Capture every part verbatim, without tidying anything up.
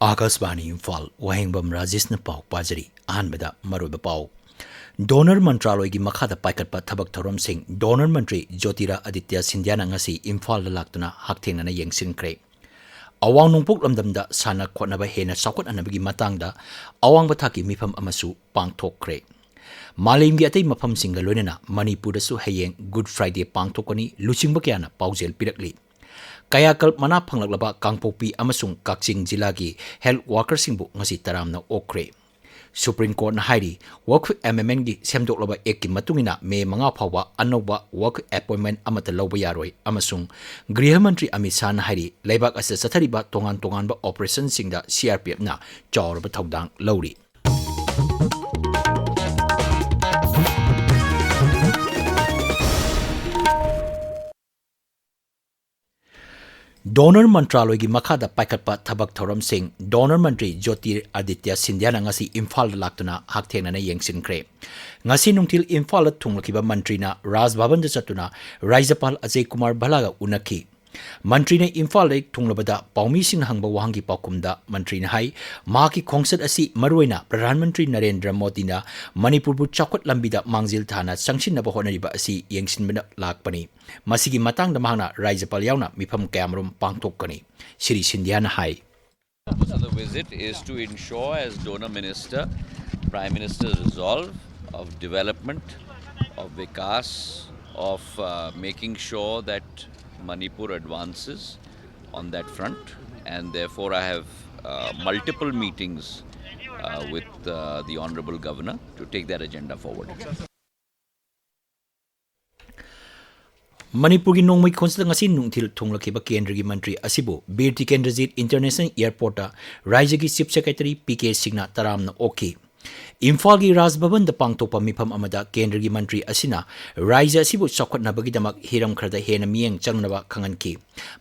ꯑꯥꯀꯥꯁꯕꯥꯅꯤ ꯏꯝꯐꯥꯜ, ꯋꯥꯍꯦꯡꯕꯝ ꯔꯥꯖꯦꯁꯅ ꯄꯥꯎ ꯄꯥꯖꯔꯤ꯫ ꯑꯍꯥꯟꯕꯗ ꯃꯔꯨꯑꯣꯏꯕ ꯄꯥꯎ꯫ ꯗꯣꯅꯔ ꯃꯟꯇ꯭ꯔꯥꯂꯣꯏꯒꯤ ꯃꯈꯥꯗ ꯄꯥꯏꯈꯠꯄ ꯊꯕꯛ ꯊꯧꯔꯝꯁꯤꯡ꯫ ꯗꯣꯅꯔ ꯃꯟꯇ꯭ꯔꯤ ꯖ꯭ꯌꯣꯇꯤꯔꯥ ꯑꯗꯤꯇ꯭ꯌ ꯁꯤꯟꯙ꯭ꯌꯥꯅ ꯉꯁꯤ ꯏꯝꯐꯥꯜꯗ ꯂꯥꯛꯇꯨꯅ ꯍꯛꯊꯦꯡꯅꯅ ꯌꯦꯡꯁꯤꯟꯈ꯭ꯔꯦ꯫ ꯑꯋꯥꯡ ꯅꯣꯡꯄꯣꯛ ꯂꯝꯗꯝꯗ ꯁꯥꯟꯅ ꯈꯣꯠꯅꯕ ꯍꯦꯟꯅ ꯆꯥꯎꯈꯠꯍꯟꯅꯕꯒꯤ ꯃꯇꯥꯡꯗ ꯑꯋꯥꯡꯕ ꯊꯥꯛꯀꯤ ꯃꯤꯐꯝ ꯑꯃꯁꯨ ꯄꯥꯡꯊꯣꯛꯈ꯭ꯔꯦ꯫ ꯃꯥꯂꯦꯝꯒꯤ ꯑꯇꯩ ꯃꯐꯝꯁꯤꯡꯒ ꯂꯣꯏꯅꯅ ꯃꯅꯤꯄꯨꯔꯗꯁꯨ ꯍꯌꯦꯡ Good Friday ꯄꯥꯡꯊꯣꯛꯀꯅꯤ, ꯂꯨꯆꯤꯡꯕ ꯀꯌꯥꯅ ꯄꯥꯎꯖꯦꯜ ꯄꯤꯔꯛꯂꯤ꯫ ꯀꯌꯥꯀꯜ ꯃꯅꯥ ꯐꯪꯂꯛꯂꯕ ꯀꯥꯡꯄꯣꯛꯄꯤ ꯑꯃꯁꯨꯡ ꯀꯛꯆꯤꯡ ꯖꯤꯂꯥꯒꯤ ꯍꯦꯜꯊ ꯋꯥꯔꯀꯔꯁꯤꯡꯕꯨ ꯉꯁꯤ ꯇꯔꯥꯝꯅ ꯑꯣꯛꯈ꯭ꯔꯦ꯫ ꯁꯨꯄ꯭ꯔꯤꯝ ꯀꯣꯔꯠꯅ ꯍꯥꯏꯔꯤ, ꯋꯛꯐ ꯑꯦꯃꯦꯟꯃꯦꯟꯒꯤ ꯁꯦꯝꯗꯣꯛꯂꯕ ꯑꯦꯛꯀꯤ ꯃꯇꯨꯡ ꯏꯟꯅ ꯃꯦ ꯃꯉꯥ ꯐꯥꯎꯕ ꯑꯅꯧꯕ ꯋꯛꯐ ꯑꯦꯄꯣꯏꯟꯃꯦꯟ ꯑꯃꯠꯇ ꯂꯧꯕ ꯌꯥꯔꯣꯏ ꯑꯃꯁꯨꯡ ꯒ꯭ꯔꯤꯍ ꯃꯟꯇ꯭ꯔꯤ ꯑꯃꯤꯠ ꯁꯥꯍꯅ ꯍꯥꯏꯔꯤ, ꯂꯩꯕꯥꯛ ꯑꯁꯤꯗ ꯆꯠꯊꯔꯤꯕ ꯇꯣꯉꯥꯟ ꯇꯣꯉꯥꯟꯕ ꯑꯣꯄꯔꯦꯁꯟꯁꯤꯡꯗ ꯁꯤ ꯑꯥꯔ ꯄꯤ ꯑꯦꯐꯅ ꯆꯥꯎꯔꯕ ꯊꯧꯗꯥꯡ ꯂꯧꯔꯤ꯫ ꯗꯣꯅꯔ ꯃꯟꯇ꯭ꯔꯥꯂꯣꯏꯒꯤ ꯃꯈꯥꯗ ꯄꯥꯏꯈꯠꯄ ꯊꯕꯛ ꯊꯧꯔꯝꯁꯤꯡ꯫ ꯗꯣꯅꯔ ꯃꯟꯇ꯭ꯔꯤ ꯖ꯭ꯌꯣꯇꯤꯔꯥꯗꯤꯇ꯭ꯌ ꯁꯤꯟꯙ꯭ꯌꯥꯅ ꯉꯁꯤ ꯏꯝꯐꯥꯜꯗ ꯂꯥꯛꯇꯨꯅ ꯍꯛꯊꯦꯡꯅꯅ ꯌꯦꯡꯁꯤꯟꯈ꯭ꯔꯦ꯫ ꯉꯁꯤ ꯅꯨꯡꯊꯤꯜ ꯏꯝꯐꯥꯜꯗ ꯊꯨꯡꯂꯈꯤꯕ ꯃꯟꯇ꯭ꯔꯤꯅ ꯔꯥꯖ ꯚꯕꯟꯗ ꯆꯠꯇꯨꯅ ꯔꯥꯖ꯭ꯌꯄꯥꯜ ꯑꯖꯌ ꯀꯨꯃꯥꯔ ꯚꯜꯂꯥꯒ ꯎꯅꯈꯤ꯫ ꯃꯟꯇ꯭ꯔꯤꯅ ꯏꯝꯐꯥꯜꯗ ꯊꯨꯡꯂꯕꯗ ꯄꯥꯎꯃꯤꯁꯤꯡꯅ ꯍꯪꯕ ꯋꯥꯍꯪꯒꯤ ꯄꯥꯎꯈꯨꯝꯗ ꯃꯟꯇ꯭ꯔꯤꯅ ꯍꯥꯏ, ꯃꯍꯥꯛꯀꯤ ꯈꯣꯡꯆꯠ ꯑꯁꯤ ꯃꯔꯨꯑꯣꯏꯅ ꯄ꯭ꯔꯙꯥꯟ ꯃꯟꯇ꯭ꯔꯤ ꯅꯔꯦꯟꯗ꯭ꯔ ꯃꯣꯗꯤꯅ ꯃꯅꯤꯄꯨꯔꯕꯨ ꯆꯥꯎꯈꯠ ꯂꯝꯕꯤꯗ ꯃꯥꯡꯖꯤꯜ ꯊꯥꯅ ꯆꯪꯁꯤꯟꯅꯕ ꯍꯣꯠꯅꯔꯤꯕ ꯑꯁꯤ ꯌꯦꯡꯁꯤꯟꯕꯗ ꯂꯥꯛꯄꯅꯤ꯫ ꯃꯁꯤꯒꯤ ꯃꯇꯥꯡꯗ ꯃꯍꯥꯛꯅ ꯔꯥꯖ꯭ꯌꯄꯥꯜ ꯌꯥꯎꯅ ꯃꯤꯐꯝ ꯀꯌꯥꯃꯔꯨꯝ ꯄꯥꯡꯊꯣꯛꯀꯅꯤ꯫ ꯁ꯭ꯔꯤ ꯁꯤꯟꯙ꯭ꯌꯥꯅ ꯍꯥꯏ꯫ So the visit is to ensure, as donor minister, Prime Minister's resolve of development, of vikas, of uh, making sure that Manipur advances on that front, and therefore I have uh, multiple meetings uh, with uh, the Honorable Governor to take that agenda forward. ꯃꯅꯤꯄꯨꯔꯒꯤ ꯅꯣꯡꯃꯩ ꯈꯣꯟꯖꯦꯜꯗ ꯉꯁꯤ ꯅꯨꯡꯊꯤꯜ ꯊꯨꯡꯂꯈꯤꯕ ꯀꯦꯟꯗ꯭ꯔꯒꯤ ꯃꯟꯇ꯭ꯔꯤ ꯑꯁꯤꯕꯨ Bir Tikendrajit international ꯏꯌꯥꯔꯄꯣꯔꯠꯇ ꯔꯥꯖ꯭ꯌꯒꯤ chief secretary P K ꯁꯤꯡꯅ ꯇꯔꯥꯝꯅ ꯑꯣꯛꯈꯤ꯫ ꯏꯝꯐꯥꯜꯒꯤ ꯔꯥꯖ ꯚꯕꯟꯗ ꯄꯥꯡꯊꯣꯛꯄ ꯃꯤꯐꯝ ꯑꯃꯗ ꯀꯦꯟꯗ꯭ꯔꯒꯤ ꯃꯟꯇ꯭ꯔꯤ ꯑꯁꯤꯅ ꯔꯥꯖ꯭ꯌ ꯑꯁꯤꯕꯨ ꯆꯥꯎꯈꯠꯅꯕꯒꯤꯗꯃꯛ ꯍꯤꯔꯝ ꯈꯔꯗ ꯍꯦꯟꯅ ꯃꯤꯠꯌꯦꯡ ꯆꯪꯅꯕ ꯈꯪꯍꯟꯈꯤ꯫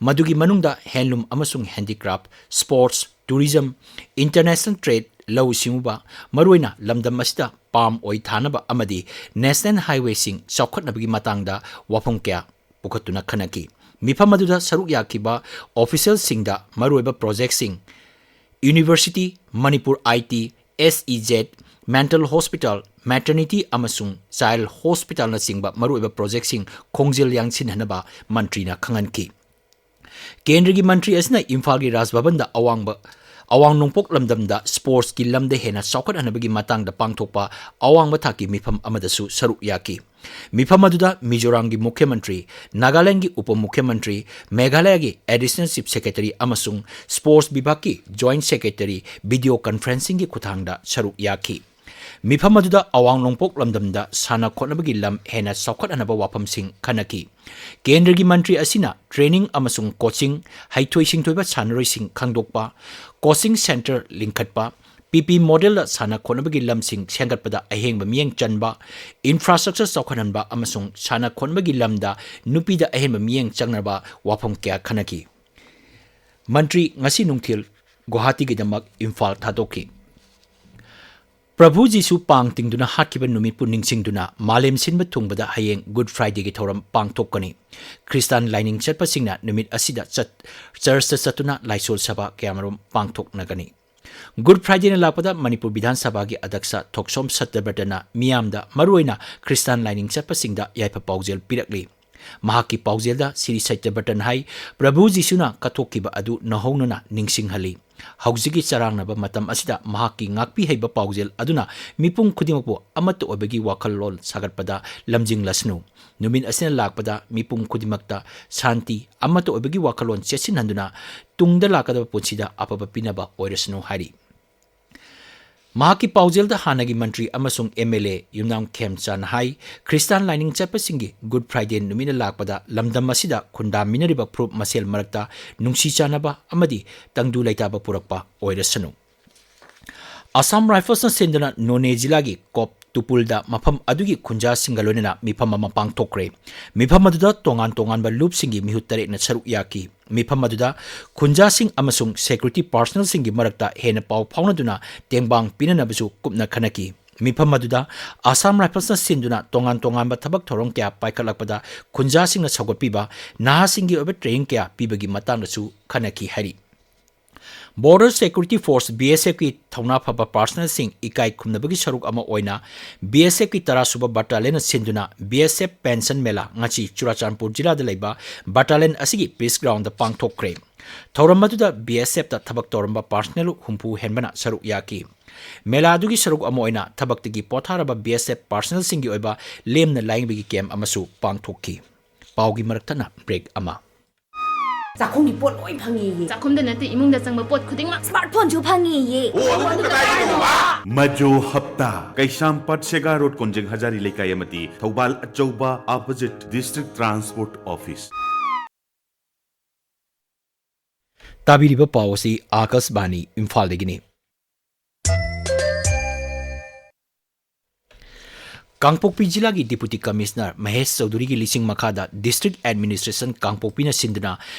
ꯃꯗꯨꯒꯤ ꯃꯅꯨꯡꯗ ꯍꯦꯟꯂꯨꯝ ꯑꯃꯁꯨꯡ handicraft, sports, tourism, international trade, ꯂꯧꯎ ꯁꯤꯡꯎꯕ, ꯃꯔꯨꯑꯣꯏꯅ ꯂꯝꯗꯝ ꯑꯁꯤꯗ ꯄꯥꯝ ꯑꯣꯏꯜ ꯊꯥꯅꯕ ꯑꯃꯗꯤ ꯅꯦꯁꯅꯦꯜ ꯍꯥꯏꯋꯦꯁꯤꯡ ꯆꯥꯎꯈꯠꯅꯕꯒꯤ ꯃꯇꯥꯡꯗ ꯋꯥꯐꯝ ꯀꯌꯥ ꯄꯨꯈꯠꯇꯨꯅ ꯈꯟꯅꯈꯤ꯫ ꯃꯤꯐꯝ ꯑꯗꯨꯗ ꯁꯔꯨꯛ ꯌꯥꯈꯤꯕ ꯑꯣꯐꯤꯁꯤꯌꯦꯜꯁꯤꯡꯗ ꯃꯔꯨꯑꯣꯏꯕ ꯄ꯭ꯔꯣꯖꯦꯛꯁꯤꯡ, University, Manipur I T, S E Z, Mental Hospital, Maternity ꯑꯃꯁꯨꯡ Child Hospitalꯅꯆꯤꯡꯕ ꯃꯔꯨꯑꯣꯏꯕ ꯄ꯭ꯔꯣꯖꯦꯛꯁꯤꯡ ꯈꯣꯡꯖꯦꯜ ꯌꯥꯡꯁꯤꯟꯍꯟꯅꯕ ꯃꯟꯇ꯭ꯔꯤꯅ ꯈꯪꯍꯟꯈꯤ꯫ ꯀꯦꯟꯗ꯭ꯔꯒꯤ ꯃꯟꯇ꯭ꯔꯤ ꯑꯁꯤꯅ ꯏꯝꯐꯥꯜꯒꯤ ꯔꯥꯖ ꯚꯕꯟꯗ ꯑꯋꯥꯡꯕ, ꯑꯋꯥꯡ ꯅꯣꯡꯄꯣꯛ ꯂꯝꯗꯝꯗ ꯁ꯭ꯄꯣꯔꯠꯁꯀꯤ ꯂꯝꯗ ꯍꯦꯟꯅ ꯆꯥꯎꯈꯠꯍꯟꯅꯕꯒꯤ ꯃꯇꯥꯡꯗ ꯄꯥꯡꯊꯣꯛꯄ ꯑꯋꯥꯡꯕ ꯊꯥꯛꯀꯤ ꯃꯤꯐꯝ ꯑꯃꯗꯁꯨ ꯁꯔꯨꯛ ꯌꯥꯈꯤ꯫ ꯃꯤꯐꯝ ꯑꯗꯨꯗ ꯃꯤꯖꯣꯔꯥꯝꯒꯤ ꯃꯨꯈ꯭ꯌ ꯃꯟꯇ꯭ꯔꯤ, ꯅꯥꯒꯥꯂꯦꯟꯗꯒꯤ ꯎꯄ ꯃꯨꯈ꯭ꯌ ꯃꯟꯇ꯭ꯔꯤ, ꯃꯦꯘꯥꯂꯌꯒꯤ ꯑꯦꯗꯤꯁꯅꯦꯜ ꯆꯤꯐ ꯁꯦꯀ꯭ꯔꯦꯇꯔꯤ ꯑꯃꯁꯨꯡ ꯁ꯭ꯄꯣꯔꯠꯁ ꯕꯤꯚꯥꯒꯀꯤ ꯖꯣꯏꯟꯠ ꯁꯦꯀ꯭ꯔꯦꯇꯔꯤ ꯚꯤꯗꯤꯑꯣ ꯀꯟꯐꯔꯦꯟꯁꯤꯡꯒꯤ ꯈꯨꯠꯊꯥꯡꯗ ꯁꯔꯨꯛ ꯌꯥꯈꯤ꯫ ꯃꯤꯐꯝ ꯑꯗꯨꯗ ꯑꯋꯥꯡ ꯅꯣꯡꯄꯣꯛ ꯂꯝꯗꯝꯗ ꯁꯥꯟꯅ ꯈꯣꯠꯅꯕꯒꯤ ꯂꯝ ꯍꯦꯟꯅ ꯆꯥꯎꯈꯠꯍꯟꯅꯕ ꯋꯥꯐꯝꯁꯤꯡ ꯈꯟꯅꯈꯤ꯫ ꯀꯦꯟꯗ꯭ꯔꯒꯤ ꯃꯟꯇ꯭ꯔꯤ ꯑꯁꯤꯅ ꯇ꯭ꯔꯦꯅꯤꯡ ꯑꯃꯁꯨꯡ ꯀꯣꯆꯤꯡ, ꯍꯩꯊꯣꯏ ꯁꯤꯡꯊꯣꯏꯕ ꯁꯥꯟꯅꯔꯣꯏꯁꯤꯡ ꯈꯪꯗꯣꯛꯄ, ꯀꯣꯆꯤꯡ ꯁꯦꯟꯇꯔ ꯂꯤꯡꯈꯠꯄ, ꯄꯤ ꯄꯤ ꯃꯣꯗꯦꯜꯗ ꯁꯥꯟꯅ ꯈꯣꯠꯅꯕꯒꯤ ꯂꯝꯁꯤꯡ ꯁꯦꯝꯒꯠꯄꯗ ꯑꯍꯦꯡꯕ ꯃꯤꯠꯌꯦꯡ ꯆꯪꯕ, ꯏꯟꯐ꯭ꯔꯥꯁ꯭ꯇ꯭ꯔꯛꯆꯔ ꯆꯥꯎꯈꯠꯍꯟꯕ ꯑꯃꯁꯨꯡ ꯁꯥꯟꯅ ꯈꯣꯠꯅꯕꯒꯤ ꯂꯝꯗ ꯅꯨꯄꯤꯗ ꯑꯍꯦꯟꯕ ꯃꯤꯠꯌꯦꯡ ꯆꯪꯅꯕ ꯋꯥꯐꯝ ꯀꯌꯥ ꯈꯟꯅꯈꯤ꯫ ꯃꯟꯇ꯭ꯔꯤ ꯉꯁꯤ ꯅꯨꯡꯊꯤꯜ ꯒꯨꯋꯥꯍꯥꯇꯤꯒꯤꯗꯃꯛ ꯏꯝꯐꯥꯜ ꯊꯥꯗꯣꯛꯈꯤ꯫ ꯄ꯭ꯔꯚꯨ ꯖꯤꯁꯨ ꯄꯥꯡ ꯇꯤꯡꯗꯨꯅ ꯍꯥꯠꯈꯤꯕ ꯅꯨꯃꯤꯠꯄꯨ ꯅꯤꯡꯁꯤꯡꯗꯨꯅ ꯃꯥꯂꯦꯝ ꯁꯤꯟꯕ ꯊꯨꯡꯕꯗ ꯍꯌꯦꯡ ꯒꯨꯗ ꯐ꯭ꯔꯥꯏꯗꯦꯒꯤ ꯊꯧꯔꯝ ꯄꯥꯡꯊꯣꯛꯀꯅꯤ꯫ ꯈ꯭ꯔꯤꯁꯇꯥꯟ ꯂꯥꯏꯅꯤꯡ ꯆꯠꯄꯁꯤꯡꯅ ꯅꯨꯃꯤꯠ ꯑꯁꯤꯗ ꯆꯠ-, ꯆꯔꯆꯇ ꯆꯠꯇꯨꯅ ꯂꯥꯏꯁꯣꯜ ꯁꯚꯥ ꯀꯌꯥꯃꯔꯨꯝ ꯄꯥꯡꯊꯣꯛꯅꯒꯅꯤ꯫ ꯒꯨꯗ ꯐ꯭ꯔꯥꯏꯗꯦꯅ ꯂꯥꯛꯄꯗ ꯃꯅꯤꯄꯨꯔ ꯕꯤꯙꯥꯟ ꯁꯚꯥꯒꯤ ꯑꯗꯛꯁ ꯊꯣꯛꯁꯣꯝ ꯁꯠꯇꯕ꯭ꯔꯇꯅ ꯃꯤꯌꯥꯝꯗ, ꯃꯔꯨꯑꯣꯏꯅ ꯈ꯭ꯔꯤꯁꯇꯥꯟ ꯂꯥꯏꯅꯤꯡ ꯆꯠꯄꯁꯤꯡꯗ ꯌꯥꯏꯐ ꯄꯥꯎꯖꯦꯜ ꯄꯤꯔꯛꯂꯤ꯫ ꯃꯍꯥꯛꯀꯤ ꯄꯥꯎꯖꯦꯜꯗ ꯁ꯭ꯔꯤ ꯁꯠꯇꯕ꯭ꯔꯇꯟ ꯍꯥꯏ, ꯄ꯭ꯔꯚꯨ ꯖꯤꯁꯨꯅ ꯀꯠꯊꯣꯛꯈꯤꯕ ꯑꯗꯨ ꯅꯧꯍꯧꯅꯅ ꯅꯤꯡꯁꯤꯡꯍꯜꯂꯤ꯫ ꯍꯧꯖꯤꯛꯀꯤ ꯆꯔꯥꯡꯅꯕ ꯃꯇꯝ ꯑꯁꯤꯗ ꯃꯍꯥꯛꯀꯤ ꯉꯥꯛꯄꯤ ꯍꯩꯕ ꯄꯥꯎꯖꯦꯜ ꯑꯗꯨꯅ ꯃꯤꯄꯨꯝ ꯈꯨꯗꯤꯡꯃꯛꯄꯨ ꯑꯃꯠꯇ ꯑꯣꯏꯕꯒꯤ ꯋꯥꯈꯜꯂꯣꯟ ꯁꯥꯒꯠꯄꯗ ꯂꯝꯖꯤꯡꯂꯁꯅꯨ꯫ ꯅꯨꯃꯤꯠ ꯑꯁꯤꯅ ꯂꯥꯛꯄꯗ ꯃꯤꯄꯨꯝ ꯈꯨꯗꯤꯡꯃꯛꯇ ꯁꯥꯟꯇꯤ, ꯑꯃꯠꯇ ꯑꯣꯏꯕꯒꯤ ꯋꯥꯈꯜꯂꯣꯟ ꯆꯦꯠꯁꯤꯟꯍꯟꯗꯨꯅ ꯇꯨꯡꯗ ꯂꯥꯛꯀꯗꯕ ꯄꯨꯟꯁꯤꯗ ꯑꯐꯕ ꯄꯤꯅꯕ ꯑꯣꯏꯔꯁꯅꯨ ꯍꯥꯏꯔꯤ꯫ ꯃꯍꯥꯛꯀꯤ ꯄꯥꯎꯖꯦꯜꯗ ꯍꯥꯟꯅꯒꯤ ꯃꯟꯇ꯭ꯔꯤ ꯑꯃꯁꯨꯡ M L A Yumnam Khemchand ꯍꯥꯏ, ꯈ꯭ꯔꯤꯁꯇꯥꯟ ꯂꯥꯏꯅꯤꯡ ꯆꯠꯄꯁꯤꯡꯒꯤ ꯒꯨꯗ ꯐ꯭ꯔꯥꯏꯗꯦ ꯅꯨꯃꯤꯠꯅ ꯂꯥꯛꯄꯗ ꯂꯝꯗꯝ ꯑꯁꯤꯗ ꯈꯨꯟꯗꯥꯃꯤꯟꯅꯔꯤꯕ ꯐꯨꯔꯨꯞ ꯃꯁꯦꯜ ꯃꯔꯛꯇ ꯅꯨꯡꯁꯤ ꯆꯥꯟꯅꯕ ꯑꯃꯗꯤ ꯇꯪꯗꯨ ꯂꯩꯇꯥꯕ ꯄꯨꯔꯛꯄ ꯑꯣꯏꯔꯁꯅꯨ꯫ ꯑꯁꯥꯝ ꯔꯥꯏꯐꯜꯁꯅ ꯁꯤꯟꯗꯨꯅ ꯅꯣꯅꯦ ꯖꯤꯂꯥꯒꯤ ꯀꯣꯞ ꯇꯨꯄꯨꯜꯗ ꯃꯐꯝ ꯑꯗꯨꯒꯤ ꯈꯨꯟꯖꯥꯁꯤꯡꯒ ꯂꯣꯏꯅꯅ ꯃꯤꯐꯝ ꯑꯃ ꯄꯥꯡꯊꯣꯛꯈ꯭ꯔꯦ꯫ ꯃꯤꯐꯝ ꯑꯗꯨꯗ ꯇꯣꯉꯥꯟ ꯇꯣꯉꯥꯟꯕ ꯂꯨꯞꯁꯤꯡꯒꯤ ꯃꯤꯍꯨꯠ ꯇꯔꯦꯠꯅ ꯁꯔꯨꯛ ꯌꯥꯈꯤ꯫ ꯃꯤꯐꯝ ꯑꯗꯨꯗ ꯈꯨꯟꯖꯥꯁꯤꯡ ꯑꯃꯁꯨꯡ ꯁꯦꯀ꯭ꯌꯨꯔꯤꯇꯤ ꯄꯥꯔꯁꯅꯦꯜꯁꯤꯡꯒꯤ ꯃꯔꯛꯇ ꯍꯦꯟꯅ ꯄꯥꯎ ꯐꯥꯎꯅꯗꯨꯅ ꯇꯦꯡꯕꯥꯡ ꯄꯤꯅꯅꯕꯁꯨ ꯀꯨꯞꯅ ꯈꯟꯅꯈꯤ꯫ ꯃꯤꯐꯝ ꯑꯗꯨꯗ ꯑꯁꯥꯝ ꯔꯥꯏꯐꯜꯁꯅ ꯁꯤꯟꯗꯨꯅ ꯇꯣꯉꯥꯟ ꯇꯣꯉꯥꯟꯕ ꯊꯕꯛ ꯊꯧꯔꯝ ꯀꯌꯥ ꯄꯥꯏꯈꯠꯂꯛꯄꯗ ꯈꯨꯟꯖꯥꯁꯤꯡꯅ ꯁꯧꯒꯠꯄꯤꯕ, ꯅꯍꯥꯁꯤꯡꯒꯤ ꯑꯣꯏꯕ ꯇ꯭ꯔꯦꯅꯤꯡ ꯀꯌꯥ ꯄꯤꯕꯒꯤ ꯃꯇꯥꯡꯗꯁꯨ ꯈꯟꯅꯈꯤ ꯍꯥꯏꯔꯤ꯫ Border Security Force, B S F ꯀꯤ ꯊꯧꯅꯥ ꯐꯕ personnelꯁꯤꯡ ꯏꯀꯥꯏ ꯈꯨꯝꯅꯕꯒꯤ ꯁꯔꯨꯛ ꯑꯃ ꯑꯣꯏꯅ B S F ꯀꯤ ꯇꯔꯥ ꯁꯨꯕ battalionꯅ ꯁꯤꯟꯗꯨꯅ B S F pension mela ꯉꯁꯤ ꯆꯨꯔꯥꯆꯥꯟꯄꯨꯔ ꯖꯤꯂꯥꯗ ꯂꯩꯕ battalion ꯑꯁꯤꯒꯤ peace groundꯗ ꯄꯥꯡꯊꯣꯛꯈ꯭ꯔꯦ꯫ ꯊꯧꯔꯝ ꯑꯗꯨꯗ B S Fꯇ ꯊꯕꯛ ꯇꯧꯔꯝꯕ personnel ꯍꯨꯝꯐꯨ ꯍꯦꯟꯕꯅ ꯁꯔꯨꯛ ꯌꯥꯈꯤ꯫ ꯃꯦꯂꯥ ꯑꯗꯨꯒꯤ ꯁꯔꯨꯛ ꯑꯃ ꯑꯣꯏꯅ ꯊꯕꯛꯇꯒꯤ ꯄꯣꯊꯥꯔꯕ B S F personnelꯁꯤꯡꯒꯤ ꯑꯣꯏꯕ ꯂꯦꯝꯅ ꯂꯥꯏꯌꯦꯡꯕꯒꯤ camp ꯑꯃꯁꯨ ꯄꯥꯡꯊꯣꯛꯈꯤ꯫ ꯄꯥꯎꯒꯤ ꯃꯔꯛ ꯊꯠꯅ break ꯑꯃ꯫ ꯆꯥꯛꯈꯨꯝꯒꯤ ꯄꯣꯠ ꯂꯣꯏ ꯐꯪꯉꯦꯌꯦ꯫ ꯆꯥꯛꯈꯨꯝꯗ ꯅꯠꯇꯦ, ꯏꯃꯨꯡꯗ ꯆꯪꯕ ꯄꯣꯠ ꯈꯨꯗꯤꯡꯃꯛ꯫ Smart phoneꯁꯨ ꯐꯪꯉꯦꯌꯦ꯫ ꯃꯖꯣ ꯍꯞꯇꯥ, ꯀꯩꯁꯥꯝꯄꯥꯠ ꯁꯦꯒꯥ ꯔꯣꯗ, ꯀꯣꯟꯖꯦꯡ ꯍꯖꯥꯔꯤ ꯂꯩꯀꯥꯏ ꯑꯃꯗꯤ ꯊꯧꯕꯥꯜ ꯑꯆꯧꯕ, opposite District Transport Office. ꯇꯥꯕꯤꯔꯤꯕ ꯄꯥꯎ ꯑꯁꯤ ꯑꯥꯀꯥꯁꯕꯥꯅꯤ ꯏꯝꯐꯥꯜꯗꯒꯤꯅꯤ꯫ ꯀꯥꯡꯄꯣꯛꯄꯤ ꯖꯤꯂꯥꯒꯤ Deputy Commissioner ꯃꯍꯦꯁ ꯆꯧꯙꯨꯔꯤꯒꯤ ꯂꯤꯁꯤꯡ ꯃꯈꯥꯗ District Administration ꯀꯥꯡꯄꯣꯛꯄꯤꯅ ꯁꯤꯟꯗꯨꯅ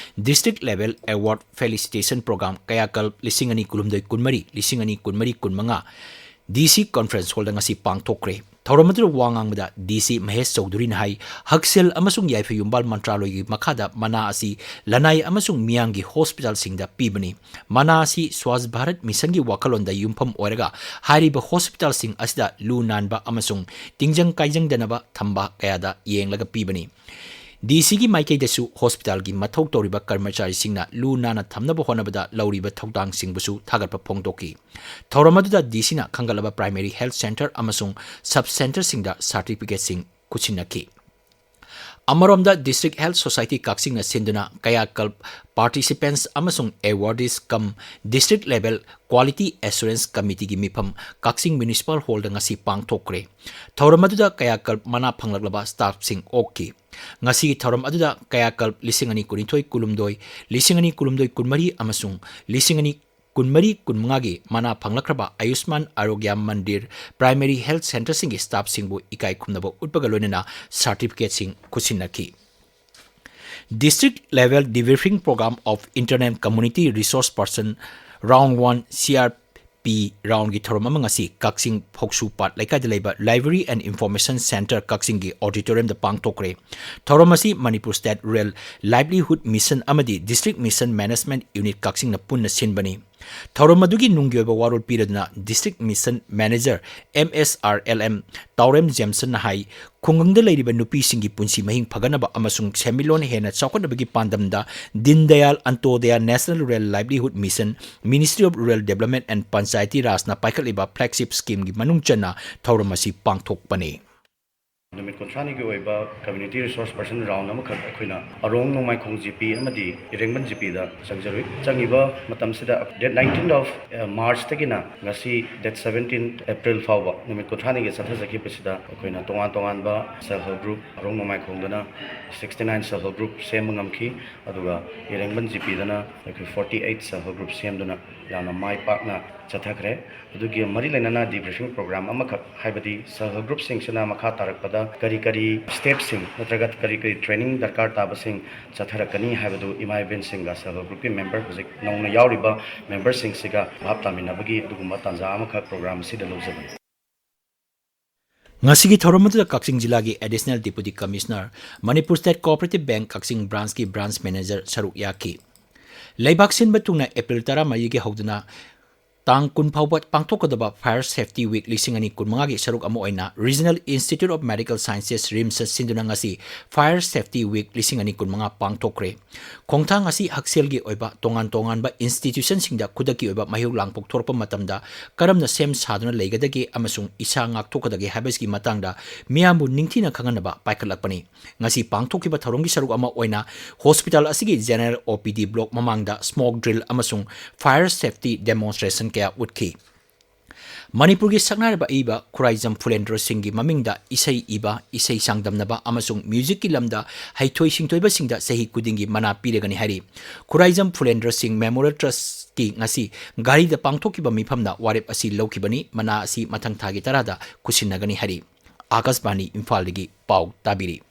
District Level Award Felicitation Program ꯀꯌꯥꯀꯜ ꯂꯤꯁꯤꯡ ꯑꯅꯤ ꯀꯨꯟꯍꯨꯝꯗꯣꯏ ꯀꯨꯟꯃꯔꯤ, ꯂꯤꯁꯤꯡ ꯑꯅꯤ ꯀꯨꯟꯃꯔꯤ ꯀꯨꯟꯃꯉꯥ DC Conference Hallꯗ ꯉꯁꯤ ꯄꯥꯡꯊꯣꯛꯈ꯭ꯔꯦ꯫ ꯊꯧꯔꯝ ꯑꯗꯨꯗ ꯋꯥ ꯉꯥꯡꯕꯗ DC ꯃꯍꯦꯁ ꯆꯧꯙꯨꯔꯤꯅ ꯍꯥꯏ, ꯍꯛꯁꯦꯜ ꯑꯃꯁꯨꯡ ꯌꯥꯏꯐ ꯌꯨꯝꯕꯥꯜ ꯃꯟꯇ꯭ꯔꯥꯂꯣꯏꯒꯤ ꯃꯈꯥꯗ ꯃꯅꯥ ꯑꯁꯤ ꯂꯅꯥꯏ ꯑꯃꯁꯨꯡ ꯃꯤꯌꯥꯝꯒꯤ hospitalꯁꯤꯡꯗ ꯄꯤꯕꯅꯤ꯫ ꯃꯅꯥ ꯑꯁꯤ Swachh Bharat Missionꯒꯤ ꯋꯥꯈꯜꯂꯣꯟꯗ ꯌꯨꯝꯐꯝ ꯑꯣꯏꯔꯒ ꯍꯥꯏꯔꯤꯕ hospitalꯁꯤꯡ ꯑꯁꯤꯗ ꯂꯨ ꯅꯥꯟꯕ ꯑꯃꯁꯨꯡ ꯇꯤꯡꯖꯪ ꯀꯥꯏꯖꯪꯗꯅꯕ ꯊꯝꯕ ꯀꯌꯥꯗ ꯌꯦꯡꯂꯒ ꯄꯤꯕꯅꯤ꯫ DCꯒꯤ ꯃꯥꯏꯀꯩꯗꯁꯨ hospitalꯒꯤ ꯃꯊꯧ ꯇꯧꯔꯤꯕ ꯀꯔꯃꯆꯥꯔꯤꯁꯤꯡꯅ ꯂꯨ ꯅꯥꯟꯅ ꯊꯝꯅꯕ ꯍꯣꯠꯅꯕꯗ ꯂꯧꯔꯤꯕ ꯊꯧꯗꯥꯡꯁꯤꯡꯕꯨꯁꯨ ꯊꯥꯒꯠꯄ ꯐꯣꯡꯗꯣꯛꯈꯤ꯫ ꯊꯧꯔꯝ ꯑꯗꯨꯗ DCꯅ ꯈꯪꯒꯠꯂꯕ Primary Health Centre ꯑꯃꯁꯨꯡ Sub Centreꯁꯤꯡꯗ certificateꯁꯤꯡ ꯈꯨꯠꯁꯤꯟꯅꯈꯤ꯫ ꯑꯃꯔꯣꯝꯗ District Health Society ꯀꯛꯆꯤꯡꯅ ꯁꯤꯟꯗꯨꯅ ꯀꯌꯥꯀꯜ participants ꯑꯃꯁꯨꯡ awardees cum District Level Quality Assurance Committeeꯒꯤ ꯃꯤꯐꯝ ꯀꯛꯆꯤꯡ Municipal Hallꯗ ꯉꯁꯤ ꯄꯥꯡꯊꯣꯛꯈ꯭ꯔꯦ꯫ ꯊꯧꯔꯝ ꯑꯗꯨꯗ ꯀꯌꯥꯀꯜ ꯃꯅꯥ ꯐꯪꯂꯛꯂꯕ staffꯁꯤꯡ ꯑꯣꯛꯈꯤ꯫ ꯉꯁꯤꯒꯤ ꯊꯧꯔꯝ ꯑꯗꯨꯗ ꯀꯌꯥꯀꯜ ꯂꯤꯁꯤꯡ ꯑꯅꯤ ꯀꯨꯟꯅꯤꯊꯣꯏ ꯀꯨꯟꯍꯨꯝꯗꯣꯏ, ꯂꯤꯁꯤꯡ ꯑꯅꯤ ꯀꯨꯟꯍꯨꯝꯗꯣꯏ ꯀꯨꯟꯃꯔꯤ ꯑꯃꯁꯨꯡ ꯂꯤꯁꯤꯡ ꯑꯅꯤ ꯀꯨꯟꯃꯔꯤ ꯀꯨꯟꯃꯉꯥꯒꯤ ꯃꯅꯥ ꯐꯪꯂꯛꯈ꯭ꯔꯕ ꯑꯌꯨꯁꯃꯥꯟ ꯑꯔꯣꯒ꯭ꯌ ꯃꯟꯗꯤꯔ Primary Health Centreꯁꯤꯡꯒꯤ staffꯁꯤꯡꯕꯨ ꯏꯀꯥꯏ ꯈꯨꯝꯅꯕ ꯎꯠꯄꯒ ꯂꯣꯏꯅꯅ certificateꯁꯤꯡ ꯈꯨꯠꯁꯤꯟꯅꯈꯤ꯫ District Level Debriefing Program of Internal Community Resource Person Round One, CRP roundꯒꯤ ꯊꯧꯔꯝ ꯑꯃ ꯉꯁꯤ ꯀꯛꯆꯤꯡ ꯐꯧꯁꯨꯄꯥꯠ ꯂꯩꯀꯥꯏꯗ ꯂꯩꯕ Library and Information Centre ꯀꯛꯆꯤꯡꯒꯤ auditoriumꯗ ꯄꯥꯡꯊꯣꯛꯈ꯭ꯔꯦ꯫ ꯊꯧꯔꯝ ꯑꯁꯤ Manipur State Rural Livelihood Mission ꯑꯃꯗꯤ District Mission Management Unit ꯀꯛꯆꯤꯡꯅ ꯄꯨꯟꯅ ꯁꯤꯟꯕꯅꯤ꯫ ꯊꯧꯔꯝ ꯑꯗꯨꯒꯤ ꯅꯨꯡꯒꯤ ꯑꯣꯏꯕ ꯋꯥꯔꯣꯜ ꯄꯤꯔꯗꯨꯅ District Mission Manager, M S R L M, ꯇꯥꯎꯔꯦꯝ ꯖꯦꯝꯁꯟꯅ ꯍꯥꯏ, ꯈꯨꯡꯒꯪꯗ ꯂꯩꯔꯤꯕ ꯅꯨꯄꯤꯁꯤꯡꯒꯤ ꯄꯨꯟꯁꯤ ꯃꯍꯤꯡ ꯐꯒꯠꯅꯕ ꯑꯃꯁꯨꯡ ꯁꯦꯟꯃꯤꯠꯂꯣꯟ ꯍꯦꯟꯅ ꯆꯥꯎꯈꯠꯅꯕꯒꯤ ꯄꯥꯟꯗꯝꯗ Deen Dayal Antyodaya National Rural Livelihood Mission, Ministry of Rural Development and Panchayati Rajꯅ ꯄꯥꯏꯈꯠꯂꯤꯕ flagship schemeꯒꯤ ꯃꯅꯨꯡ ꯆꯟꯅ ꯊꯧꯔꯝ ꯑꯁꯤ ꯄꯥꯡꯊꯣꯛꯄꯅꯤ꯫ ꯅꯨꯃꯤꯠ ꯀꯨꯟꯊ꯭ꯔꯥꯅꯤꯒꯤ ꯑꯣꯏꯕ community resource person round ꯑꯃꯈꯛ ꯑꯩꯈꯣꯏꯅ ꯑꯔꯣꯡ ꯅꯣꯡꯃꯥꯏꯈꯣꯡ ꯖꯤ ꯄꯤ ꯑꯃꯗꯤ ꯏꯔꯦꯡꯕꯟ ꯖꯤ ꯄꯤꯗ ꯆꯪꯖꯔꯨꯏ꯫ ꯆꯪꯉꯤꯕ ꯃꯇꯝꯁꯤꯗ date nineteen of Marchꯇꯒꯤꯅ ꯉꯁꯤ date seventeen April ꯐꯥꯎꯕ ꯅꯨꯃꯤꯠ ꯀꯨꯟꯊ꯭ꯔꯥꯅꯤꯒꯤ ꯆꯠꯊꯖꯈꯤꯕꯁꯤꯗ ꯑꯩꯈꯣꯏꯅ ꯇꯣꯉꯥꯟ ꯇꯣꯉꯥꯟꯕ self help group, ꯑꯔꯣꯡ ꯅꯣꯡꯃꯥꯏꯈꯣꯡꯗꯅ sixty nine self help group ꯁꯦꯝꯕ ꯉꯝꯈꯤ꯫ ꯑꯗꯨꯒ ꯏꯔꯦꯡꯕꯟ ꯖꯤ ꯄꯤꯗꯅ ꯑꯩꯈꯣꯏ forty eight self help group ꯁꯦꯝꯗꯨꯅ ꯌꯥꯝꯅ ꯃꯥꯏ ꯄꯥꯛꯅ ꯆꯠꯊꯈ꯭ꯔꯦ꯫ ꯑꯗꯨꯒꯤ ꯃꯔꯤ ꯂꯩꯅꯅ debriefing program ꯑꯃꯈꯛ, ꯍꯥꯏꯕꯗꯤ self help groupꯁꯤꯡꯁꯤꯅ ꯃꯈꯥ ꯇꯥꯔꯛꯄꯗ ꯀꯔꯤ ꯀꯔꯤ stepꯁꯤꯡ ꯅꯠꯇ꯭ꯔꯒ ꯀꯔꯤ ꯀꯔꯤ training ꯗꯔꯀꯥꯔ ꯇꯥꯕꯁꯤꯡ ꯆꯠꯊꯔꯛꯀꯅꯤ ꯍꯥꯏꯕꯗꯨ ꯏꯃꯥ ꯏꯕꯦꯟꯁꯤꯡꯒ self help groupꯀꯤ member, ꯍꯧꯖꯤꯛ ꯅꯧꯅ ꯌꯥꯎꯔꯤꯕ memberꯁꯤꯡꯁꯤꯒ ꯚꯥꯞ ꯇꯥꯃꯤꯟꯅꯕꯒꯤ ꯑꯗꯨꯒꯨꯝꯕ ꯇꯥꯟꯖꯥ ꯑꯃꯈꯛ program ꯑꯁꯤꯗ ꯂꯧꯖꯕꯅꯤ꯫ ꯉꯁꯤꯒꯤ ꯊꯧꯔꯝ ꯑꯗꯨꯗ ꯀꯛꯆꯤꯡ ꯖꯤꯂꯥꯒꯤ Additional Deputy Commissioner, Manipur State Cooperative Bank ꯀꯛꯆꯤꯡ branchꯀꯤ branch manager ꯁꯔꯨꯛ ꯌꯥꯈꯤ꯫ ꯂꯩꯕꯥꯛ ꯁꯤꯟꯕ ꯊꯨꯡꯅ April ꯇꯔꯥꯃꯔꯤꯒꯤ ꯍꯧꯗꯨꯅ ꯇꯥꯡ ꯀꯨꯟ ꯐꯥꯎꯕ ꯄꯥꯡꯊꯣꯛꯀꯗꯕ Fire Safety Week ꯂꯤꯁꯤꯡ ꯑꯅꯤ ꯀꯨꯟꯃꯉꯥꯒꯤ ꯁꯔꯨꯛ ꯑꯃ ꯑꯣꯏꯅ Regional Institute of Medical Sciences, RIMSꯅ ꯁꯤꯟꯗꯨꯅ ꯉꯁꯤ Fire Safety Week ꯂꯤꯁꯤꯡ ꯑꯅꯤ ꯀꯨꯟꯃꯉꯥ ꯄꯥꯡꯊꯣꯛꯈ꯭ꯔꯦ꯫ ꯈꯣꯡꯊꯥꯡ ꯑꯁꯤ ꯍꯛꯁꯦꯜꯒꯤ ꯑꯣꯏꯕ ꯇꯣꯉꯥꯟ ꯇꯣꯉꯥꯟꯕ institutionꯁꯤꯡꯗ ꯈꯨꯗꯛꯀꯤ ꯑꯣꯏꯕ ꯃꯍꯩ ꯂꯥꯡꯄꯣꯛ ꯊꯣꯔꯛꯄ ꯃꯇꯝꯗ ꯀꯔꯝꯅ ꯁꯦꯝ ꯁꯥꯗꯨꯅ ꯂꯩꯒꯗꯒꯦ ꯑꯃꯁꯨꯡ ꯏꯁꯥ ꯉꯥꯛꯊꯣꯛꯀꯗꯒꯦ ꯍꯥꯏꯕꯁꯤꯒꯤ ꯃꯇꯥꯡꯗ ꯃꯤꯌꯥꯝꯕꯨ ꯅꯤꯡꯊꯤꯅ ꯈꯪꯍꯟꯅꯕ ꯄꯥꯏꯈꯠꯂꯛꯄꯅꯤ꯫ ꯉꯁꯤ ꯄꯥꯡꯊꯣꯛꯈꯤꯕ ꯊꯧꯔꯝꯒꯤ ꯁꯔꯨꯛ ꯑꯃ ꯑꯣꯏꯅ hospital ꯑꯁꯤꯒꯤ general O P D block ꯃꯃꯥꯡꯗ smoke drill ꯑꯃꯁꯨꯡ fire safety demonstration ꯀꯌꯥ ꯎꯠꯈꯤ꯫ ꯃꯅꯤꯄꯨꯔꯒꯤ ꯁꯛꯅꯥꯏꯔꯕ ꯑꯏꯕ ꯈꯨꯔꯥꯏꯖꯝ ꯐꯨꯂꯦꯟꯗ꯭ꯔ ꯁꯤꯡꯒꯤ ꯃꯃꯤꯡꯗ ꯏꯁꯩ ꯏꯕ, ꯏꯁꯩ ꯆꯥꯡꯗꯝꯅꯕ ꯑꯃꯁꯨꯡ musicꯀꯤ ꯂꯝꯗ ꯍꯩꯊꯣꯏ ꯁꯤꯡꯊꯣꯏꯕꯁꯤꯡꯗ ꯆꯍꯤ ꯈꯨꯗꯤꯡꯒꯤ ꯃꯅꯥ ꯄꯤꯔꯒꯅꯤ ꯍꯥꯏꯔꯤ꯫ ꯈꯨꯔꯥꯏꯖꯝ ꯐꯨꯂꯦꯟꯗ꯭ꯔ ꯁꯤꯡ Memorial Trustꯀꯤ ꯉꯁꯤ ꯘꯔꯤꯗ ꯄꯥꯡꯊꯣꯛꯈꯤꯕ ꯃꯤꯐꯝꯗ ꯋꯥꯔꯦꯞ ꯑꯁꯤ ꯂꯧꯈꯤꯕꯅꯤ꯫ ꯃꯅꯥ ꯑꯁꯤ ꯃꯊꯪ ꯊꯥꯒꯤ ꯇꯔꯥꯗ ꯈꯨꯠꯁꯤꯟꯅꯒꯅꯤ ꯍꯥꯏꯔꯤ꯫ ꯑꯥꯀꯥꯁꯕꯥꯅꯤ ꯏꯝꯐꯥꯜꯗꯒꯤ ꯄꯥꯎ ꯇꯥꯕꯤꯔꯤ꯫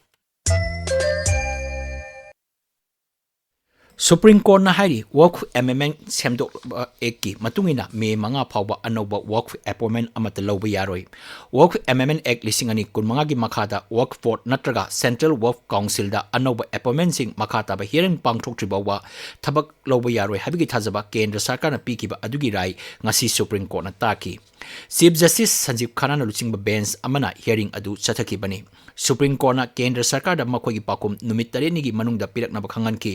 Supreme Courtꯅ ꯍꯥꯏꯔꯤ, Waqf Amendment ꯁꯦꯝꯗꯣꯛꯄ Actꯀꯤ ꯃꯇꯨꯡ ꯏꯟꯅ ꯃꯦ ꯃꯉꯥ ꯐꯥꯎꯕ ꯑꯅꯧꯕ Waqf appointment ꯑꯃꯠꯇ ꯂꯧꯕ ꯌꯥꯔꯣꯏ꯫ Waqf Amendment Act ꯂꯤꯁꯤꯡ ꯑꯅꯤ ꯀꯨꯟꯃꯉꯥꯒꯤ ꯃꯈꯥꯗ Waqf Board ꯅꯠꯇ꯭ꯔꯒ Central Waqf Councilꯗ ꯑꯅꯧꯕ appointmentꯁꯤꯡ ꯃꯈꯥ ꯇꯥꯕ hearing ꯄꯥꯡꯊꯣꯛꯇ꯭ꯔꯤ ꯐꯥꯎꯕ ꯊꯕꯛ ꯂꯧꯕ ꯌꯥꯔꯣꯏ ꯍꯥꯏꯕꯒꯤ ꯊꯥꯖꯕ ꯀꯦꯟꯗ꯭ꯔ ꯁꯔꯀꯥꯔꯅ ꯄꯤꯈꯤꯕ ꯑꯗꯨꯒꯤ ꯔꯥꯏ ꯉꯁꯤ Supreme Courtꯅ ꯇꯥꯈꯤ꯫ Chief Justice ꯁꯟꯖꯤꯕ ꯈꯟꯅꯥꯅ ꯂꯨꯆꯤꯡꯕ bench ꯑꯃꯅ hearing ꯑꯗꯨ ꯆꯠꯊꯈꯤꯕꯅꯤ꯫ Supreme Courtꯅ ꯀꯦꯟꯗ꯭ꯔ ꯁꯔꯀꯥꯔꯗ ꯃꯈꯣꯏꯒꯤ ꯄꯥꯎꯈꯨꯝ ꯅꯨꯃꯤꯠ ꯇꯔꯦꯠꯅꯤꯒꯤ ꯃꯅꯨꯡꯗ ꯄꯤꯔꯛꯅꯕ ꯈꯪꯍꯟꯈꯤ꯫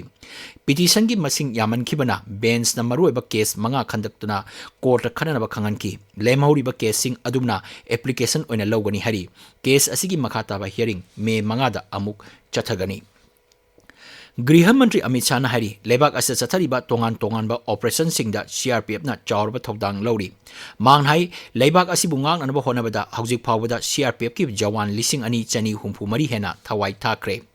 Petitionꯒꯤ ꯃꯁꯤꯡ ꯌꯥꯝꯃꯟꯈꯤꯕꯅ benchꯅ ꯃꯔꯨꯑꯣꯏꯕ case ꯃꯉꯥ ꯈꯟꯗꯣꯛꯇꯨꯅ courtꯇ ꯈꯟꯅꯅꯕ ꯈꯪꯍꯟꯈꯤ꯫ ꯂꯦꯝꯍꯧꯔꯤꯕ caseꯁꯤꯡ ꯑꯗꯨꯝꯅ application ꯑꯣꯏꯅ ꯂꯧꯒꯅꯤ ꯍꯥꯏꯔꯤ꯫ Case ꯑꯁꯤꯒꯤ ꯃꯈꯥ ꯇꯥꯕ hearing ꯃꯦ ꯃꯉꯥꯗ ꯑꯃꯨꯛ ꯆꯠꯊꯒꯅꯤ꯫ ꯒ꯭ꯔꯤꯍ ꯃꯟꯇ꯭ꯔꯤ ꯑꯃꯤꯠ ꯁꯥꯍꯅ ꯍꯥꯏꯔꯤ, ꯂꯩꯕꯥꯛ ꯑꯁꯤꯗ ꯆꯠꯊꯔꯤꯕ ꯇꯣꯉꯥꯟ ꯇꯣꯉꯥꯟꯕ operationꯁꯤꯡꯗ CRPFꯅ ꯆꯥꯎꯔꯕ ꯊꯧꯗꯥꯡ ꯂꯧꯔꯤ꯫ ꯃꯍꯥꯛꯅ ꯍꯥꯏ, ꯂꯩꯕꯥꯛ ꯑꯁꯤꯕꯨ ꯉꯥꯛꯅꯅꯕ ꯍꯣꯠꯅꯕꯗ ꯍꯧꯖꯤꯛ ꯐꯥꯎꯕꯗ CRPFꯀꯤ ꯖꯋꯥꯟ ꯂꯤꯁꯤꯡ ꯑꯅꯤ ꯆꯅꯤ ꯍꯨꯝꯐꯨ ꯃꯔꯤ ꯍꯦꯟꯅ ꯊꯋꯥꯏ ꯊꯥꯈ꯭ꯔꯦ꯫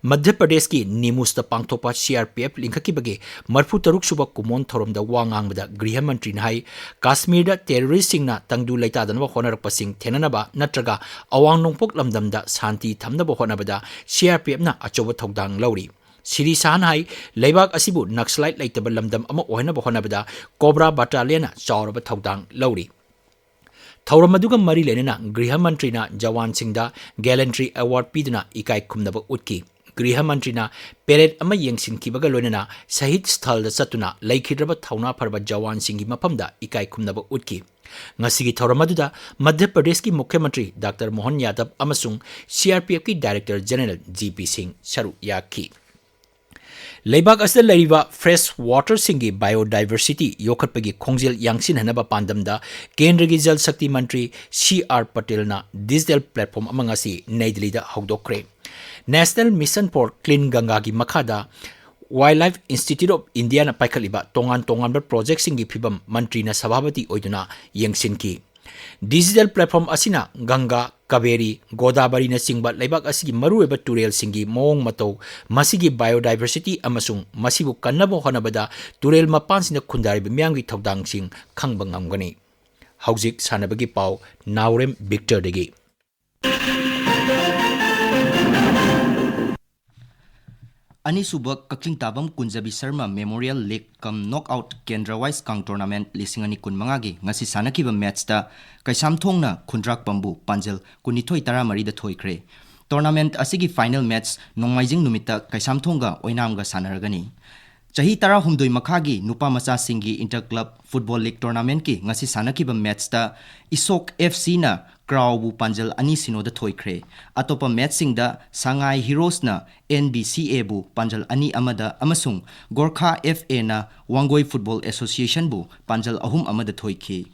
ꯃꯙ꯭ꯌ ꯄ꯭ꯔꯗꯦꯁꯀꯤ ꯅꯤꯃꯨꯁꯇ ꯄꯥꯡꯊꯣꯛꯄ CRPF ꯂꯤꯡꯈꯠꯈꯤꯕꯒꯤ ꯃꯔꯤꯐꯨ ꯇꯔꯨꯛ ꯁꯨꯕ ꯀꯨꯝꯑꯣꯟ ꯊꯧꯔꯝꯗ ꯋꯥ ꯉꯥꯡꯕꯗ ꯒ꯭ꯔꯤꯍ ꯃꯟꯇ꯭ꯔꯤꯅ ꯍꯥꯏ, ꯀꯥꯁꯃꯤꯔꯗ terroristꯁꯤꯡꯅ ꯇꯪꯗꯨ ꯂꯩꯇꯥꯗꯅꯕ ꯍꯣꯠꯅꯔꯛꯄꯁꯤꯡ ꯊꯦꯡꯅꯅꯕ ꯅꯠꯇ꯭ꯔꯒ ꯑꯋꯥꯡ ꯅꯣꯡꯄꯣꯛ ꯂꯝꯗꯝꯗ ꯁꯥꯟꯇꯤ ꯊꯝꯅꯕ ꯍꯣꯠꯅꯕꯗ CRPFꯅ ꯑꯆꯧꯕ ꯊꯧꯗꯥꯡ ꯂꯧꯔꯤ꯫ ꯁ꯭ꯔꯤ ꯁꯥꯍꯅ ꯍꯥꯏ, ꯂꯩꯕꯥꯛ ꯑꯁꯤꯕꯨ Naxalite ꯂꯩꯇꯕ ꯂꯝꯗꯝ ꯑꯃ ꯑꯣꯏꯍꯟꯅꯕ ꯍꯣꯠꯅꯕꯗ COBRA battalionꯅ ꯆꯥꯎꯔꯕ ꯊꯧꯗꯥꯡ ꯂꯧꯔꯤ꯫ ꯊꯧꯔꯝ ꯑꯗꯨꯒ ꯃꯔꯤ ꯂꯩꯅꯅ ꯒ꯭ꯔꯤꯍ ꯃꯟꯇ꯭ꯔꯤꯅ ꯖꯋꯥꯟꯁꯤꯡꯗ Gallantry Award ꯄꯤꯗꯨꯅ ꯏꯀꯥꯏ ꯈꯨꯝꯅꯕ ꯎꯠꯈꯤ꯫ ꯒ꯭ꯔꯤꯍ ꯃꯟꯇ꯭ꯔꯤꯅ parade ꯑꯃ ꯌꯦꯡꯁꯤꯟꯈꯤꯕꯒ ꯂꯣꯏꯅꯅ ꯁꯍꯤꯗ ꯁ꯭ꯊꯜꯗ ꯆꯠꯇꯨꯅ ꯂꯩꯈꯤꯗ꯭ꯔꯕ ꯊꯧꯅꯥ ꯐꯔꯕ ꯖꯋꯥꯟꯁꯤꯡꯒꯤ ꯃꯐꯝꯗ ꯏꯀꯥꯏ ꯈꯨꯝꯅꯕ ꯎꯠꯈꯤ꯫ ꯉꯁꯤꯒꯤ ꯊꯧꯔꯝ ꯑꯗꯨꯗ ꯃꯙ꯭ꯌ ꯄ꯭ꯔꯗꯦꯁꯀꯤ ꯃꯨꯈ꯭ꯌ ꯃꯟꯇ꯭ꯔꯤ ꯗꯥꯛꯇꯔ ꯃꯣꯍꯟ ꯌꯥꯗꯕ ꯑꯃꯁꯨꯡ CRPFꯀꯤ Director General G P ꯁꯤꯡ ꯁꯔꯨꯛ ꯌꯥꯈꯤ꯫ ꯂꯩꯕꯥꯛ ꯑꯁꯤꯗ ꯂꯩꯔꯤꯕ fresh waterꯁꯤꯡꯒꯤ biodiversity ꯌꯣꯛꯈꯠꯄꯒꯤ ꯈꯣꯡꯖꯦꯜ ꯌꯥꯡꯁꯤꯟꯍꯟꯅꯕ ꯄꯥꯟꯗꯝꯗ ꯀꯦꯟꯗ꯭ꯔꯒꯤ ꯖꯜ ꯁꯛꯇꯤ ꯃꯟꯇ꯭ꯔꯤ ꯁꯤ ꯑꯥꯔ ꯄꯇꯦꯜꯅ digital platform ꯑꯃ ꯉꯁꯤ ꯅꯩ ꯗꯤꯜꯂꯤꯗ ꯍꯧꯗꯣꯛꯈ꯭ꯔꯦ꯫ National Mission for Clean Gangaꯒꯤ ꯃꯈꯥꯗ Wildlife Institute of Indiaꯅ ꯄꯥꯏꯈꯠꯂꯤꯕ ꯇꯣꯉꯥꯟ ꯇꯣꯉꯥꯟꯕ projectꯁꯤꯡꯒꯤ ꯐꯤꯚꯝ ꯃꯟꯇ꯭ꯔꯤꯅ ꯁꯚꯥꯄꯇꯤ ꯑꯣꯏꯗꯨꯅ ꯌꯦꯡꯁꯤꯟꯈꯤ꯫ Digital platform ꯑꯁꯤꯅ ꯒꯪꯒꯥ, ꯀꯕꯦꯔꯤ, ꯒꯣꯗꯥꯕꯔꯤꯅꯆꯤꯡꯕ ꯂꯩꯕꯥꯛ ꯑꯁꯤꯒꯤ ꯃꯔꯨꯑꯣꯏꯕ ꯇꯨꯔꯦꯜꯁꯤꯡꯒꯤ ꯃꯑꯣꯡ ꯃꯇꯧ, ꯃꯁꯤꯒꯤ biodiversity ꯑꯃꯁꯨꯡ ꯃꯁꯤꯕꯨ ꯀꯟꯅꯕ ꯍꯣꯠꯅꯕꯗ ꯇꯨꯔꯦꯜ ꯃꯄꯥꯟꯁꯤꯡꯗ ꯈꯨꯟꯗꯥꯔꯤꯕ ꯃꯤꯌꯥꯝꯒꯤ ꯊꯧꯗꯥꯡꯁꯤꯡ ꯈꯪꯕ ꯉꯝꯒꯅꯤ꯫ ꯍꯧꯖꯤꯛ ꯁꯥꯟꯅꯕꯒꯤ ꯄꯥꯎ, ꯅꯥꯎꯔꯦꯝ ꯕꯤꯛꯇꯔꯗꯒꯤ꯫ ꯑꯅꯤꯁꯨꯕ ꯀꯛꯆꯤꯡ ꯇꯥꯕꯝ ꯀꯨꯟꯖꯕꯤ Sharma Memorial League cum Knockout Kendra Wise Kang Tournament ꯂꯤꯁꯤꯡ ꯑꯅꯤ ꯀꯨꯟꯃꯉꯥꯒꯤ ꯉꯁꯤ ꯁꯥꯟꯅꯈꯤꯕ ꯃꯦꯠꯁꯇ ꯀꯩꯁꯥꯝꯊꯣꯡꯅ ꯈꯨꯟꯗ꯭ꯔꯥꯛꯄꯝꯕꯨ ꯄꯥꯟꯖꯜ ꯀꯨꯟꯅꯤꯊꯣꯏ ꯇꯔꯥꯃꯔꯤꯗ ꯊꯣꯏꯈ꯭ꯔꯦ꯫ ꯇꯣꯔꯅꯥꯃꯦꯟꯠ ꯑꯁꯤꯒꯤ ꯐꯥꯏꯅꯦꯜ ꯃꯦꯠꯁ ꯅꯣꯡꯃꯥꯏꯖꯤꯡ ꯅꯨꯃꯤꯠꯇ ꯀꯩꯁꯥꯝꯊꯣꯡꯒ ꯑꯣꯏꯅꯥꯝꯒ ꯁꯥꯟꯅꯔꯒꯅꯤ꯫ ꯆꯍꯤ ꯇꯔꯥꯍꯨꯝꯗꯣꯏ ꯃꯈꯥꯒꯤ ꯅꯨꯄꯥ ꯃꯆꯥꯁꯤꯡꯒꯤ ꯏꯟꯇꯔ ꯀ꯭ꯂꯕ ꯐꯨꯠꯕꯣꯜ ꯂꯤꯒ ꯇꯣꯔꯅꯥꯃꯦꯟꯠꯀꯤ ꯉꯁꯤ ꯁꯥꯟꯅꯈꯤꯕ ꯃꯦꯠꯁꯇ ꯏꯁꯣꯛ F Cꯅ ꯀ꯭ꯔꯥꯎꯕꯨ ꯄꯥꯟꯖꯜ ꯑꯅꯤ ꯁꯤꯅꯣꯗ ꯊꯣꯏꯈ꯭ꯔꯦ꯫ ꯑꯇꯣꯞꯄ ꯃꯦꯠꯁꯁꯤꯡꯗ ꯁꯉꯥꯏ ꯍꯤꯔꯣꯁꯅ N B C Aꯕꯨ ꯄꯥꯟꯖꯜ ꯑꯅꯤ ꯑꯃꯗ ꯑꯃꯁꯨꯡ ꯒꯣꯔꯈꯥ F Aꯅ ꯋꯥꯡꯒꯣꯏ ꯐꯨꯠꯕꯣꯜ ꯑꯦꯁꯣꯁꯤꯌꯦꯁꯟꯕꯨ ꯄꯥꯟꯖꯜ ꯑꯍꯨꯝ ꯑꯃꯗ ꯊꯣꯏꯈꯤ꯫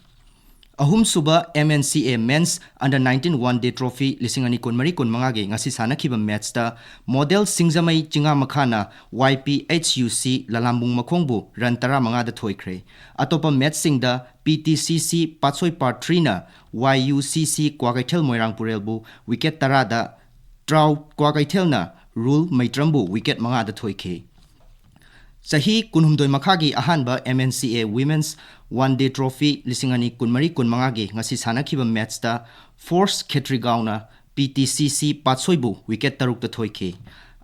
ꯑꯍꯨꯝꯁꯨꯕ M N C A Men's Under nineteen One Day Trophy ꯂꯤꯁꯤꯡ ꯑꯅꯤ ꯀꯨꯟꯃꯔꯤ ꯀꯨꯟꯃꯉꯥꯒꯤ ꯉꯁꯤ ꯁꯥꯟꯅꯈꯤꯕ ꯃꯦꯠꯁꯇ ꯃꯣꯗꯦꯜ ꯁꯤꯡꯖꯃꯩ ꯆꯤꯡꯉꯥ ꯃꯈꯥꯅ Y P H U C ꯂꯂꯥꯝꯕꯨꯡ ꯃꯈꯣꯡꯕꯨ ꯔꯟ ꯇꯔꯥꯃꯉꯥꯗ ꯊꯣꯏꯈ꯭ꯔꯦ꯫ ꯑꯇꯣꯞꯄ ꯃꯦꯠꯁꯁꯤꯡꯗ P T C C Patsoi Part Threeꯅ Y U C C Kwakeithel ꯃꯣꯏꯔꯥꯡꯄꯨꯔꯦꯜꯕꯨ ꯋꯤꯀꯦꯠ ꯇꯔꯥꯗ, ꯇ꯭ꯔꯥꯎ ꯀ꯭ꯋꯥꯀꯩꯊꯦꯜꯅ ꯔꯨꯜ ꯃꯩꯇ꯭ꯔꯝꯕꯨ ꯋꯤꯀꯦꯠ ꯃꯉꯥꯗ ꯊꯣꯏꯈꯤ꯫ ꯆꯍꯤ ꯀꯨꯟꯍꯨꯝꯗꯣꯏ ꯃꯈꯥꯒꯤ ꯑꯍꯥꯟꯕ M N C A Women's One Day Trophy ꯂꯤꯁꯤꯡ ꯑꯅꯤ ꯀꯨꯟꯃꯔꯤ ꯀꯨꯟꯃꯉꯥꯒꯤ ꯉꯁꯤ ꯁꯥꯟꯅꯈꯤꯕ ꯃꯦꯠꯁꯇ ꯐꯣꯔꯁ ꯈꯦꯇ꯭ꯔꯤꯒꯥꯎꯅ P T C C ꯄꯥꯠꯁꯣꯏꯕꯨ ꯋꯤꯀꯦꯠ ꯇꯔꯨꯛꯇ ꯊꯣꯏꯈꯤ꯫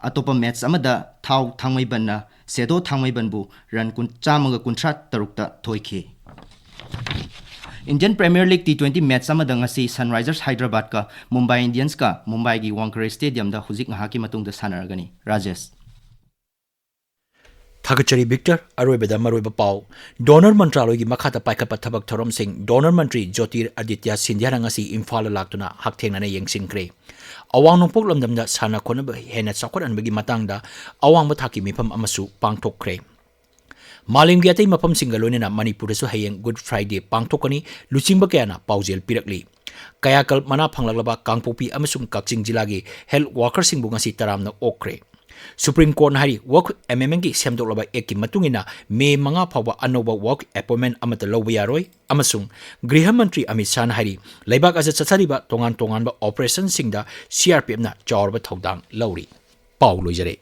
ꯑꯇꯣꯞꯄ ꯃꯦꯠꯁ ꯑꯃꯗ ꯊꯥꯎ ꯊꯥꯡꯃꯩꯕꯟꯅ ꯁꯦꯗꯣ ꯊꯥꯡꯃꯩꯕꯟꯕꯨ ꯔꯟ ꯀꯨꯟ, ꯆꯥꯝꯃꯒ ꯀꯨꯟꯊ꯭ꯔꯥ ꯇꯔꯨꯛꯇ ꯊꯣꯏꯈꯤ꯫ Indian Premier League T twenty ꯃꯦꯠꯁ ꯑꯃꯗ ꯉꯁꯤ ꯁꯟꯔꯥꯏꯖꯔꯁ ꯍꯥꯏꯗ꯭ꯔꯕꯥꯗꯀ ꯃꯨꯝꯕꯥꯏ ꯏꯟꯗꯤꯌꯟꯁꯀ ꯃꯨꯝꯕꯥꯏꯒꯤ ꯋꯥꯡꯈꯔꯦ ꯁ꯭ꯇꯦꯗꯤꯌꯝꯗ ꯍꯧꯖꯤꯛ ꯉꯥꯏꯍꯥꯛꯀꯤ ꯃꯇꯨꯡꯗ ꯁꯥꯟꯅꯔꯒꯅꯤ꯫ ꯔꯥꯖꯦꯁ꯫ ꯊꯥꯒꯠꯆꯔꯤ ꯚꯤꯛꯇꯔ꯫ ꯑꯔꯣꯏꯕꯗ ꯃꯔꯨꯑꯣꯏꯕ ꯄꯥꯎ꯫ ꯗꯣꯅꯔ ꯃꯟꯇ꯭ꯔꯥꯂꯣꯏꯒꯤ ꯃꯈꯥꯗ ꯄꯥꯏꯈꯠꯄ ꯊꯕꯛ ꯊꯧꯔꯝꯁꯤꯡ꯫ ꯗꯣꯅꯔ ꯃꯟꯇ꯭ꯔꯤ ꯖ꯭ꯌꯣꯇꯤꯔꯥꯗꯤꯇ꯭ꯌ ꯁꯤꯟꯙ꯭ꯌꯥꯅ ꯉꯁꯤ ꯏꯝꯐꯥꯜꯗ ꯂꯥꯛꯇꯨꯅ ꯍꯛꯊꯦꯡꯅꯅ ꯌꯦꯡꯁꯤꯟꯈ꯭ꯔꯦ꯫ ꯑꯋꯥꯡ ꯅꯣꯡꯄꯣꯛ ꯂꯝꯗꯝꯗ ꯁꯥꯟꯅ ꯈꯣꯠꯅꯕ ꯍꯦꯟꯅ ꯆꯥꯎꯈꯠꯍꯟꯕꯒꯤ ꯃꯇꯥꯡꯗ ꯑꯋꯥꯡꯕ ꯊꯥꯛꯀꯤ ꯃꯤꯐꯝ ꯑꯃꯁꯨ ꯄꯥꯡꯊꯣꯛꯈ꯭ꯔꯦ꯫ ꯃꯥꯂꯦꯝꯒꯤ ꯑꯇꯩ ꯃꯐꯝꯁꯤꯡꯒ ꯂꯣꯏꯅꯅ ꯃꯅꯤꯄꯨꯔꯗꯁꯨ ꯍꯌꯦꯡ Good Friday ꯄꯥꯡꯊꯣꯛꯀꯅꯤ꯫ ꯂꯨꯆꯤꯡꯕ ꯀꯌꯥꯅ ꯄꯥꯎꯖꯦꯜ ꯄꯤꯔꯛꯂꯤ꯫ ꯀꯌꯥꯀꯜ ꯃꯅꯥ ꯐꯪꯂꯛꯂꯕ ꯀꯥꯡꯄꯣꯛꯄꯤ ꯑꯃꯁꯨꯡ ꯀꯛꯆꯤꯡ ꯖꯤꯂꯥꯒꯤ ꯍꯦꯜꯊ ꯋꯥꯔꯀꯔꯁꯤꯡꯕꯨ ꯉꯁꯤ ꯇꯔꯥꯝꯅ ꯑꯣꯛꯈ꯭ꯔꯦ꯫ ꯁꯨꯄ꯭ꯔꯤꯝ ꯀꯣꯔꯠꯅ ꯍꯥꯏꯔꯤ, ꯋꯛꯐ ꯑꯦꯃꯦꯟꯃꯦꯟꯒꯤ ꯁꯦꯝꯗꯣꯛꯂꯕ ꯑꯦꯛꯀꯤ ꯃꯇꯨꯡ ꯏꯟꯅ ꯃꯦ ꯃꯉꯥ ꯐꯥꯎꯕ ꯑꯅꯧꯕ ꯋꯛꯐ ꯑꯦꯄꯣꯏꯟꯃꯦꯟ ꯑꯃꯠꯇ ꯂꯧꯕ ꯌꯥꯔꯣꯏ꯫ ꯑꯃꯁꯨꯡ ꯒ꯭ꯔꯤꯍ ꯃꯟꯇ꯭ꯔꯤ ꯑꯃꯤꯠ ꯁꯥꯍꯅ ꯍꯥꯏꯔꯤ, ꯂꯩꯕꯥꯛ ꯑꯁꯤꯗ ꯆꯠꯊꯔꯤꯕ ꯇꯣꯉꯥꯟ ꯇꯣꯉꯥꯟꯕ ꯑꯣꯄꯔꯦꯁꯟꯁꯤꯡꯗ C R P Fꯅ ꯆꯥꯎꯔꯕ ꯊꯧꯗꯥꯡ ꯂꯧꯔꯤ꯫ ꯄꯥꯎ ꯂꯣꯏꯖꯔꯦ꯫